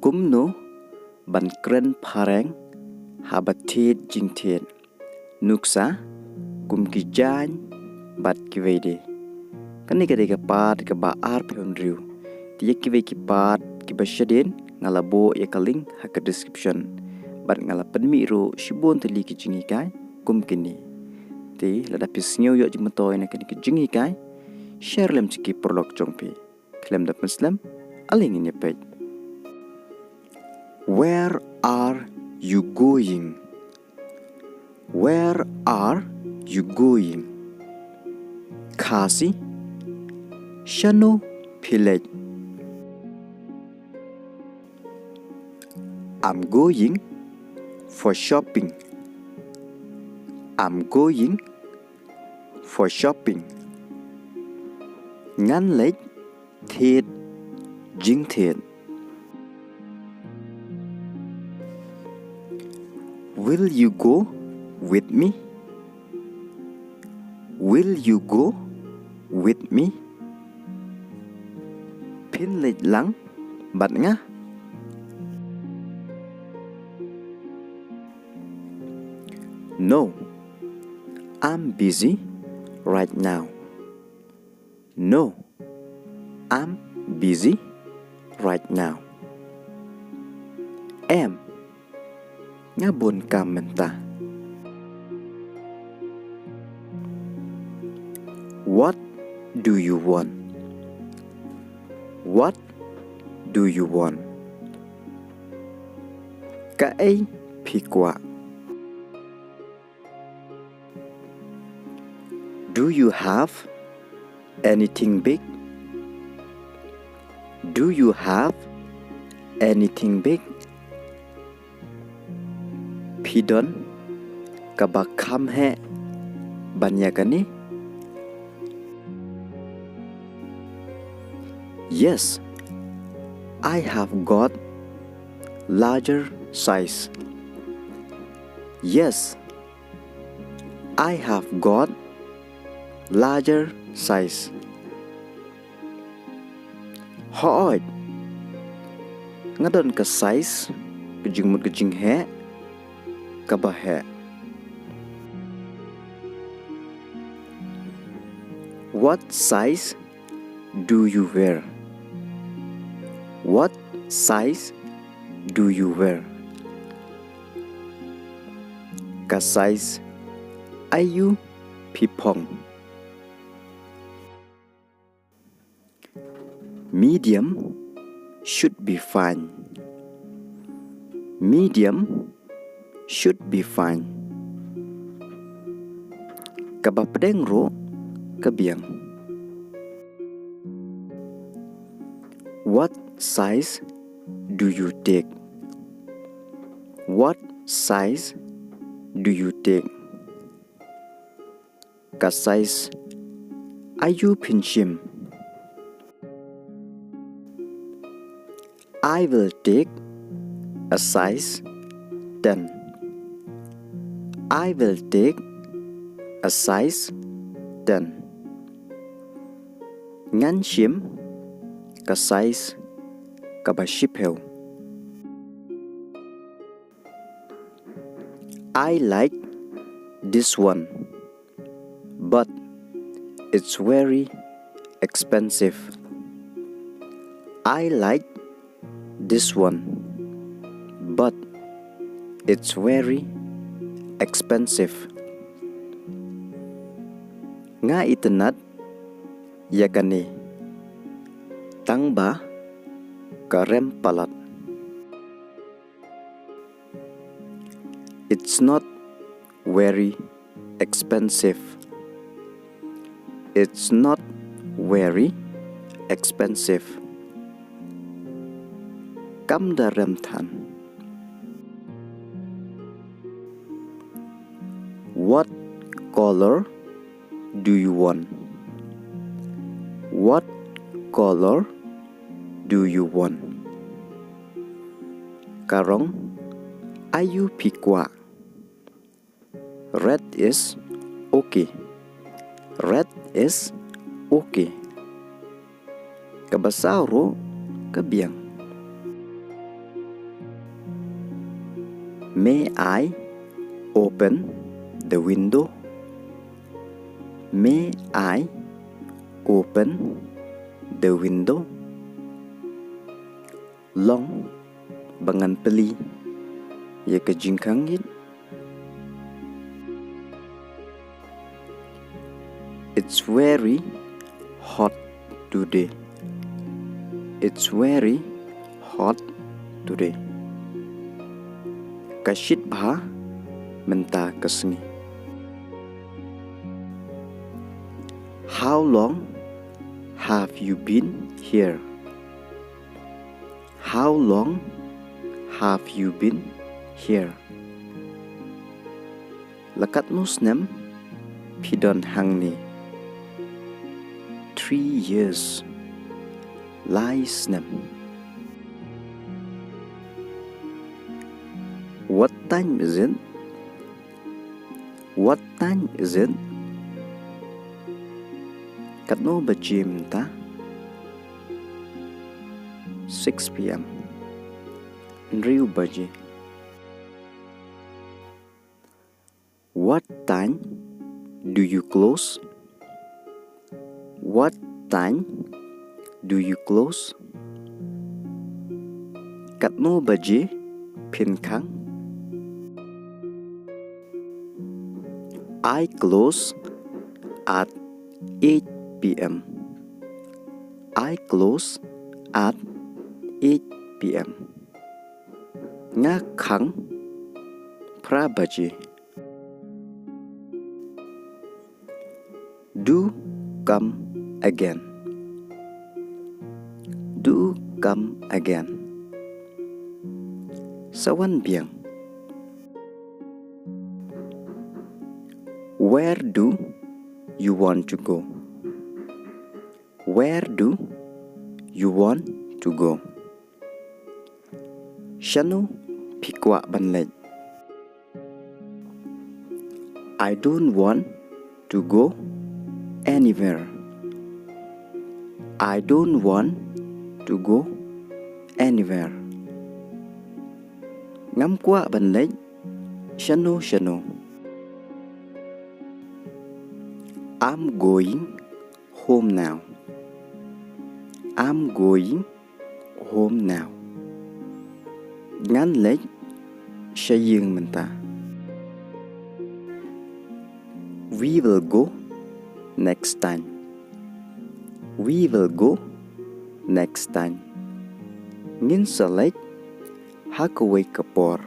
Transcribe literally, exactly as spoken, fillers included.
Kumno ban kren phareng haba thied jingthied. Nuksa, kum ki jaiñ bad kiwei de. Kane ka dei ka part kaba arphew hynriew. Te ïa kiwei ki part kiba shadien nga la buh ïa ka link ha ka description. Bad nga la pynmih ruh shibun tylli ki jinghikai kum kine. Te lada phi sngew ïoh jingmyntoi na kine ki jinghikai, share lem sha ki paralok jong phi. Khlem da pynslem, ale ngin ïa peit. Where are you going? Where are you going? Khasi, shano phi leit? I'm going for shopping. I'm going for shopping. Ngan leit thied jingthied. Will you go with me? Will you go with me? Phin leit lang bad nga? No, I'm busy right now. No, I'm busy right now. Em, nga bun kam mynta. What do you want? What do you want? Kaei phi kwah? Do you have anything big? Do you have anything big? Phi don kaba kham heh ban ïa kane? Yes, I have got larger size. Yes, I have got larger size. Hooid, nga don ka size, ka jingmut ka jingheh, kaba heh. What size do you wear? What size do you wear? Ka size aïu phi phong? Medium should be fine. Medium should be fine. Kaba pdeng ruh ka biang. What size do you take? What size do you take? Ka size aïu phin shim? I will take a size ten. I will take a size ten. Ngan shim ka size kaba shiphew. I like this one, but it's very expensive. I like this one, but it's very expensive. Nga itynnad ïa kane, tangba ka rem palat. It's not very expensive. It's not very expensive. Kam da rem than. What color do you want? What color do you want? Ka rong aïu phi kwah? Red is okay. Red is okay. Kaba saw ruh ka biang. May I open the window? May I open the window? Long ba ngan plie ïa ka jingkhang ïit. It's very hot today. It's very hot today. Ka shit bha mynta ka sngi. How long have you been here? How long have you been here? La katno snem phi don hangne? Three years. Lai snem. What time is it? What time is it? Katno baje mynta? Six p.m. Hynriew baje. What time do you close? What time do you close? Katno baje phin khang? I close at eight p.m. I close at eight p.m. Nga khang phra baje. Do come again. Do come again. Sa wan biang. Where do you want to go? Where do you want to go? Shano phi kwah ban leit? I don't want to go anywhere. I don't want to go anywhere. Ngam kwah ban leit shano shano. I'm going home now. I'm going home now. Ngan leit sha ïing mynta. We will go next time. We will go next time. Ngin sa leit ha kawei ka por.